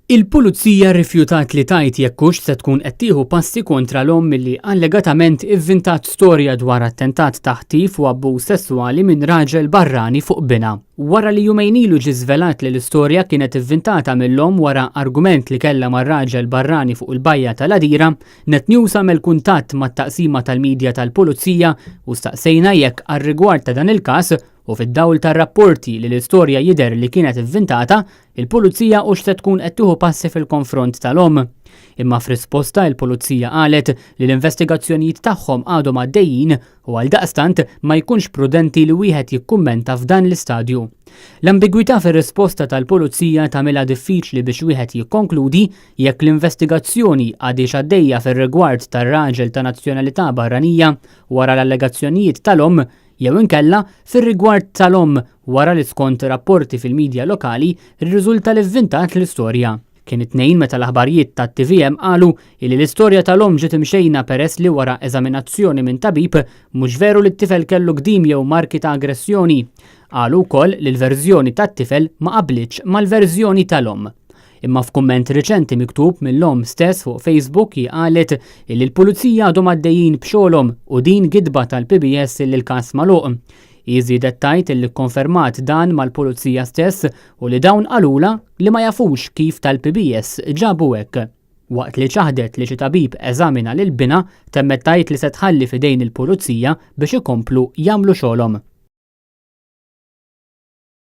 Il-Pulizija rrifjutat li tgħid jekk hux se tkun qed tieħu passi kontra l-omm li allegatament ivvintat storja dwar attentat ta' ħtif u abbuż sesswali minn raġel barrani fuq binha. Wara li jumejn ilu ġie żvelat li l-istorja kienet ivvintata mill-omm wara argument li kellha mar-raġel barrani fuq il-bajja tal-Għadira, Net News għamel kuntatt mat-taqsima tal-midja tal-Pulizija u staqsejna jekk għar-rigward ta' dan il-każ u fid-dawl tar-rapporti li l-istorja jidher li kienet ivvintata, il-Pulizija hux se tkun qed tieħu passi fil-konfront tal-omm. Imma f'risposta il-Pulizija qalet li l-investigazzjonijiet tagħhom għadhom għaddejjin u għaldaqstant ma jkunx prudenti li wieħed jikkummenta f'dan l-istadju. L-ambigwità fir-risposta tal-Pulizija tagħmilha diffiċli biex wieħed jikkonkludi jekk l-investigazzjoni għadhiex għaddejja fir-rigward tar-raġel ta' nazzjonalità barranija wara l-allegazzjonijiet tal-omm jew inkella fir-rigward tal-omm wara li skont rapporti fil-midja lokali rriżulta li vvintat l-istorja. Kien it-Tnejn meta l-aħbarijiet tat-TVM qalu illi l-istorja tal-omm ġiet imxejna peress li wara eżaminazzjoni minn tabib mhux veru li t-tifel kellu gdim jew marki ta' aggressjoni. Qalu wkoll li l-verżjoni tat-tifel ma qablitx mal-verżjoni tal-omm. Imma f'kumment riċenti miktub mill-omm stess fuq Facebook hi qalet illi l-pulizija għadhom għaddejjin b'xogħolhom u din gidba tal-PBS illi l-każ magħluq. Hi żiedet tgħid illi kkonfermat dan mal-pulizija stess u li dawn qalulha li ma jafux kif tal-PBS ġabu hekk. Waqt li ċaħdet li xi tabib eżamina lil binha, temmet tgħid li se tħalli f'idejn il-pulizija biex ikomplu jagħmlu xogħolhom.